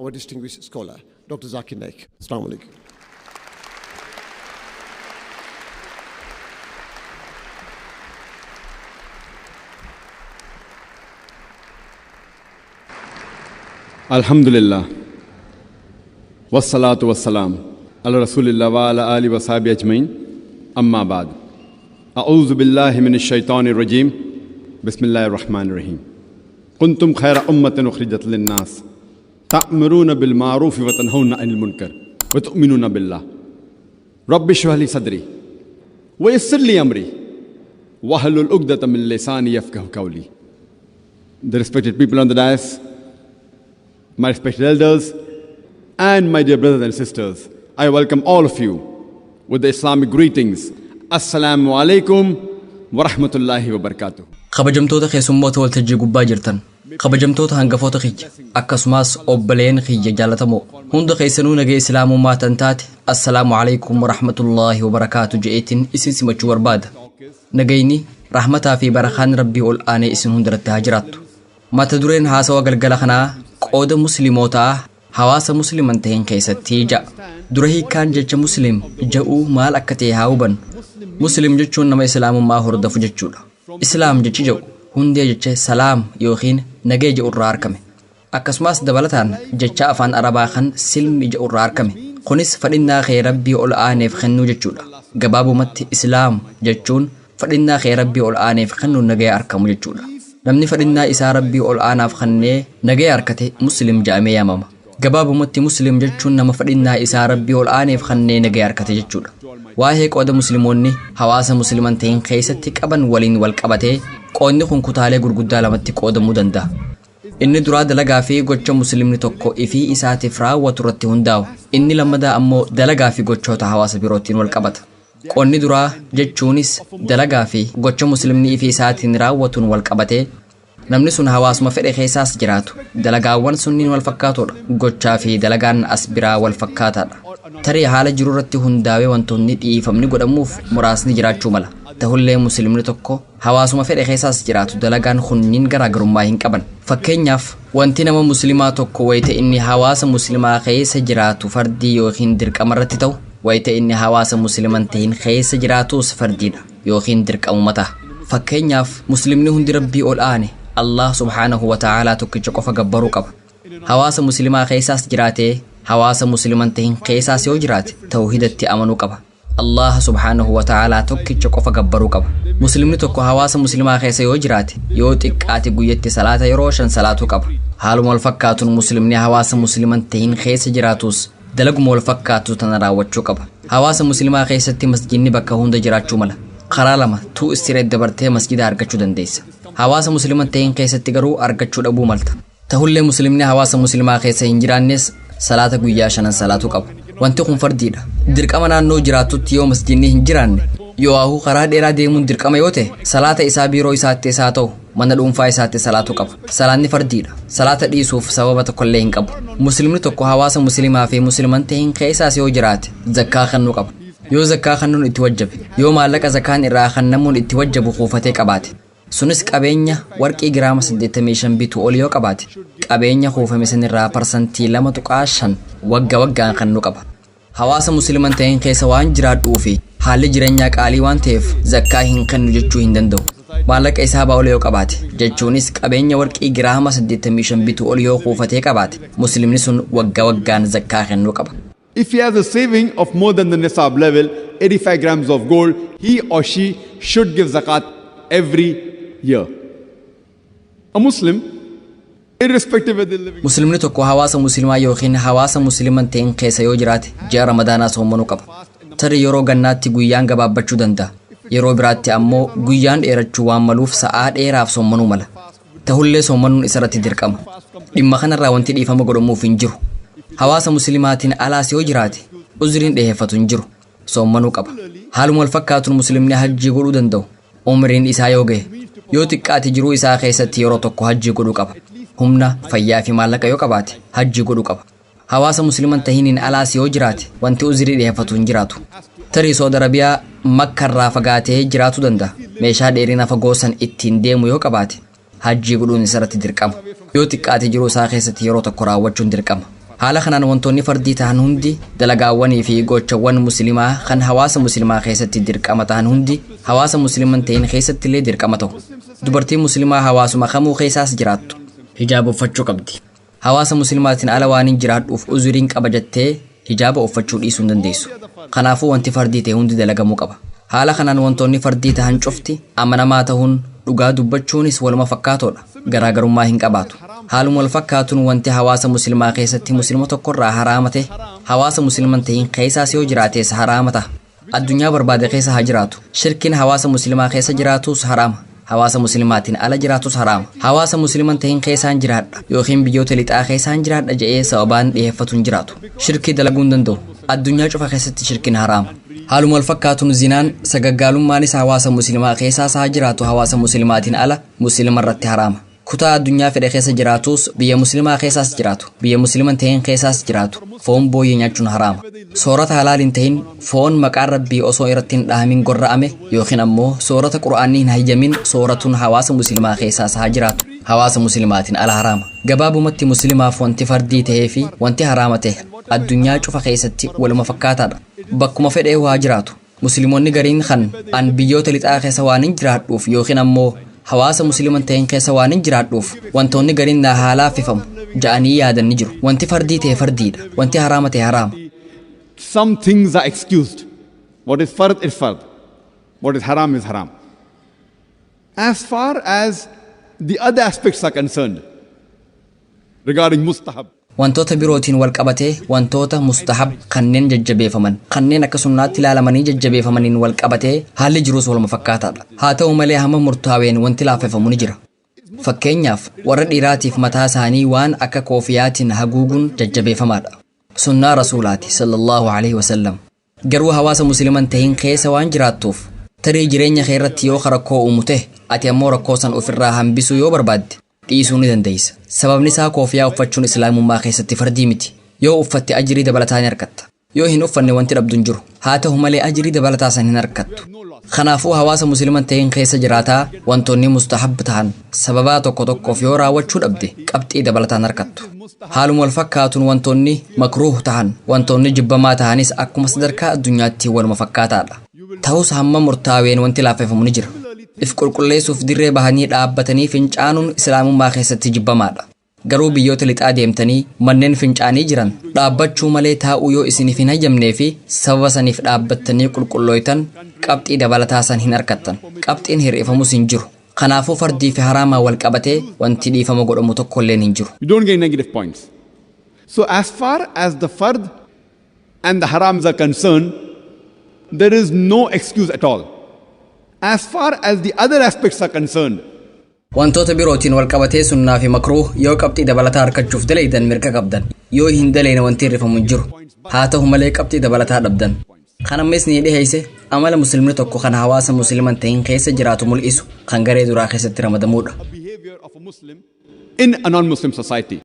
our distinguished scholar, Dr. Zakir Naik. Assalamu alaikum. Alhamdulillah. Wassalatu wassalam ala Rasulillah wa ala alihi wa sahbihi ajmain. Amma ba'd. A'udhu billahi minash shaitanir rajeem. Bismillahir rahmanir rahim. Kuntum khayra ummatin ukhrijat lin-nas ta'muruna bil ma'ruf wa tanhauna 'anil munkar wa tu'minuna billah. Rabbi shrah li sadri wa yassir li amri wahlul 'uqdatam min lisani yafqahu qawli. The respected people on the dais, my respected elders, and my dear brothers and sisters, I welcome all of you with the Islamic greetings. Assalamu alaikum wa rahmatullahi wa barakatuh. Kabajamtoota keessummoota waltajjii gubbaa jirtan, kabajamtoota hangafoota kiyya, akkasumas obboleen kiyya jaalatamoo, hunda keessanuu nagee islaamummaa tan taate assalaamu alaikum wa rahmatullahi wa barakaatu je'eetiin isin simachuu barbaada. Nagayni rahmataa fi barakaan rabbii ol aanee isin hundarratti haa jiraattu. Mata dureen haasawa galgala kanaa qooda muslimootaa hawaasa musliman ta'een keessatti ja'a. Dura hiikkaan jecha muslim ja'uu maal akka ta'e haa hubannu. Muslim jechuun nama islaamummaa hordofu jechuudha. Islaam jechi jedhu hundee jecha salaam yookiin nagee jedhu irraa argame. Akkasumas dabalataan jecha afaan Arabaa kan silmi jedhu irraa argame. Kunis fadhinnaa kee rabbii ol aaneef kennuu jechuudha. Gabaabumatti islaam jechuun fadhinnaa kee rabbii ol aaneef kennuun nagee argamu jechuudha. Namni fadhinnaa isaa rabbii ol aanaaf kennee nagee argate muslim jedhamee yaamama. Gabaabumatti muslim jechuun nama fadhinnaa isaa rabbii ol aaneef kennee nagee argate jechuudha. Waa'ee qooda musliimoonni hawaasa musliman ta'in keessatti qaban waliin wal qabatee qoodni kun kutaalee gurguddaa lamatti qoodamuu danda'a. Inni duraa dalagaa fi gocha muslimni tokko ifii isaatiif raawwatu irratti hundaa'u. Inni lammadaa ammoo dalagaa fi gochoota hawaasa birootiin wal qabata. Qoodni duraa jechuunis dalagaa fi gocha muslimni ifii isaatiin raawwatuun wal qabatee namni sun hawaasuma fedhe keessaas jiraatu. Dalagaawwan sunniin wal fakkaatoodha. Gochaa fi dalagaan as biraa wal fakkaataadha. Tarii haala jiru irratti hundaa'ee wantoonni dhiifamni godhamuuf muraasni jiraachuu mala. Ta'ullee muslimni tokko hawaasuma fedhe keessaas jiraatu dalagaan kunniin garaagarummaa hin qaban. Fakkeenyaaf wanti nama muslimaa tokko wayita inni hawaasa muslimaa keessa jiraatu fardii yookiin dirqama irratti ta'u, wayita inni hawaasa musliman ta'in keessa jiraatus fardiidha yookiin dirqamuma ta'a. Fakkeenyaaf muslimni hundi rabbii ol aane Allah subhaanahu wa ta'aalaa tokkicha qofa gabbaruu qaba. Hawaasa muslimaa keessaas jiraatee hawaasa musliman ta'in keessaas yoo jiraate tawhidatti amanuu qaba. Allah subhaanahu wa ta'aalaa tokkicha qofa gabbaruu qaba. Muslimni tokko hawaasa muslimaa keessa yoo jiraate yoo xiqqaate guyyatti salaata yeroo 5 salaatuu qaba. Haaluma wal fakkaatuun muslimni hawaasa musliman ta'in keessa jiraatus dalaguma wal fakkaatu tana raawwachuu qaba. Hawaasa muslimaa keessatti masjidni bakka hunda jiraachuu mala. Karaa lama tuu istireet dabartee masjida argachuu dandeessa. Hawaasa musliman ta'in keessatti garuu argachuu dhabuu malta. Ta'ullee muslimni hawaasa muslimaa keessa hin jiraannes salaata guyyaa 5 salaatuu qaba. Wanti kun fardiidha. Dirqama naannoo jiraatutti yoo masjidni hin jiraanne yoo ahuu karaa dheeraa deemuun dirqama yoo ta'e salaata isaa biiroo isaatti isaa ta'u mana dhuunfaa isaatti salaatuu qaba. Salaanni fardiidha. Salaata dhiisuuf sababa tokkollee hin qabu. Muslimni tokko hawaasa muslimaa fi musliman ta'in keessaas yoo jiraate zakkaa kennuu qaba. Yoo zakkaa kennuun itti wajjabe, yoo maallaqa zakkaan irraa kennamuun itti wajjabu kuufatee qabaate, sunis qabeenya warqii giraama 85 bituu ol yoo qabaate, qabeenya kuufame sanirraa 2.5% wagga waggaan kennuu qaba. Hawaasa musliman ta'in keessa waan jiraadhuu fi haalli jireenyaa qaalii waan ta'eef zakkaa hin kennu jechuu hin danda'u. Maallaqa isaa baa'ol yoo qabaate, jechuunis qabeenya warqii giraama 85 bituu ol yoo kuufatee qabaate, muslimni sun wagga waggaan zakkaa kennuu qaba. If he has a saving of more than the nisab level, 85 grams of gold, he or she should give zakat every year. A Muslim, irrespective of the living... Muslimni tokko hawaasa muslimaa yookiin hawaasa musliman ta'in keessa yoo jiraate ji'a Ramadaanaa soommanuu qaba. Tarii yeroo gannaatti guyyaan gabaabbachuu danda'a. Yeroo biraatti ammoo guyyaan dheerachuu waan maluuf sa'aa dheeraaf soommanuu mala. Ta'ullee soommanuun isarratti dirqama. Dhimma kanarraa wanti dhiifama godhamuuf hin jiru. Hawaasa muslimaatiin alaas yoo jiraate uzriin dhiheeffatu hin jiru. Soommanuu qaba. Haaluma wal fakkaatuun muslimni hajjii godhuu danda'u. Umriin isaa yoo gahe yoo xiqqaate jiruu isaa keessatti yeroo tokko hajjii godhuu qaba. Humna, fayyaa fi maallaqa yoo qabaate hajjii godhuu qaba. Hawaasa musliman tahiniin alaas yoo jiraate wanti uzrii dhiheeffatu hin jiraatu. Tarii Saudi Arabiyaa Makkarraa fagaatee jiraachuu danda'a. Meeshaa dheerina fagoo san ittiin deemu yoo qabaate hajjii godhuun isarratti dirqama. Yoo xiqqaate jiruu isaa keessatti yeroo tokko raawwachuun dirqama. Haala kanaan wantoonni fardii tahan hundi, dalagaawwanii fi gochawwan musliimaa kan hawaasa musliimaa keessatti dirqama tahan hundi, hawaasa musliiman ta'in keessatti illee dirqama ta'u. Dubartiin musliimaa hawaasuma kamuu keessaas jiraattu hijaaba uffachuu qabdi. Hawaasa musliimaatiin ala waan hin jiraadhuuf uzuriin qaba jettee hijaaba uffachuu dhiisuu hin dandeessu. Kanaafuu wanti fardii ta'e hundi dalagamuu qaba. Haala kanaan wantoonni fardii tahan cufti, amanamaa ta'uun, dhugaa dubbachuunis waluma fakkaatoodha. Garaagarummaa hin qabaatu. Haaluma wal fakkaatuun wanti hawaasa musliimaa keessatti musliima tokkorraa haraama ta'e, hawaasa musliiman ta'in keessaas yoo jiraates haraama ta'a. Addunyaa barbaade keessa haa jiraatu. Shirkiin hawaasa musliimaa keessa jiraatus haraama. Hawaasa muslimaatiin ala jiraatus haraama. Hawaasa musliiman ta'in keessaan jiraadha yookiin biyyoota lixaa keessaan jiraadha je'ee sababaan dhiyeeffatu hin jiraatu. Shirkii dalaguu hin danda'u. Addunyaa cufa keessatti shirkiin haraama. Haaluma wal fakkaatuun zinaan, sagaggaalummaanis hawaasa musliimaa keessaas haa jiraatu hawaasa muslimaatiin ala, musliima irratti haraama. Kutaa addunyaa fedhe keessa jiraatus, biyya musliimaa keessaas jiraatu, biyya musliiman ta'in keessaas jiraatu, foon booyyee nyaachuun haraama. Soorata halaal hin ta'in, foon maqaan Rabbii osoo irratti hin dhahamin gorra'ame yookiin ammoo soorata Qura'aanni hin hayyamin sooratuun hawaasa musliimaa keessaas haa jiraatu hawaasa muslimaatiin ala haraama. Gabaabumatti musliimaaf wanti fardii ta'ee fi wanti haraama ta'e addunyaa cufa keessatti waluma fakkaataadha. Bakkuma fedhee haa jiraatu. Musliimonni gariin kan an biyyoota lixaa keessa waan hin jiraadhuuf yookiin ammoo hawaasa musliiman ta'in keessa waan hin jiraadhuuf wantoonni gariin naa haa laaffifamu ja'anii yaadan ni jiru. Wanti fardii ta'e fardiidha. Wanti haraama ta'e haraama. Some things are excused. What is fard is fard. What is haram is haram. As far as the other aspects are concerned, regarding mustahab, Wantoota birootiin wal qabatee, wantoota mustahab kanneen jajjabeeffaman, kanneen akka sunnaatti ilaalamanii jajjabeeffamaniin wal qabatee haalli jiruus waluma fakkaataadha. Haa ta'u malee hamma murtaaween wanti laaffeffamu ni jira. Fakkeenyaaf, warra dhiiraatiif mataa isaanii waan akka koofiyaatiin haguuguun jajjabeeffamaadha. Sunnaa Rasuulaati sallallahu alaihi wasallam. Garuu hawaasa musliiman tahin keessa waan jiraattuuf, tarii jireenya kee irratti yoo rakkoo uumu ta'e, ati ammoo rakkoo san ofirraa hambisuu yoo barbaadde, dhiisuu ni dandeessa. Sababni isaa koofiyaa uffachuun islaamummaa keessatti fardii miti. Yoo uffatte ajirii dabalataa ni argatta. Yoo hin uffanne wanti dhabdu hin jiru. Haa ta'u malee ajirii dabalataa san hin argattu. Kanaafuu hawaasa musliiman ta'in keessa jiraataa wantoonni mustahab ta'an sababaa tokko tokkoof yoo raawwachuu dhabde qabxii dabalataan argattu. Haaluma wal fakkaatuun wantoonni makruuh ta'an, wantoonni jibbamaa ta'anis akkuma sadarkaa addunyaatti waluma fakkaataadha. Ta'us hamma murtaaween wanti laaffeffamu ni jira. If qulqulleessuuf dirree bahanii dhaabbatanii fincaanuun islaamummaa keessatti jibbamaadha. Garuu biyyoota lixaa deemtanii manneen fincaanii jiran dhaabbachuu malee taa'uu yoo isiniif hin hayyamnee fi sababa saniif dhaabbattanii qulqullooytan, qabxii dabalataa san hin argattan. Qabxiin hir'ifamus hin jiru. Kanaafuu fardii fi haraamaa wal qabatee wanti dhiifama godhamu tokkolleen hin jiru. You don't get negative points. So as far as the fard and the harams are concerned, there is no excuse at all. As far as the other aspects are concerned, Wantoota birootiin wal qabatee sunnaa fi makruuh yoo qabxii dabalataa argachuuf dalaydan mirga qabdan. Yoo hin dalayne wanti hir'ifamu hin jiru. Haa ta'u malee qabxii dabalataa dhabdan. Kan amma isinii dhiheesse amala muslimni tokko kan hawaasa musliman ta'in keessa jiraatu mul'isu kan garee duraa keessatti ramadamuudha. Behavior of a Muslim in a non-Muslim society.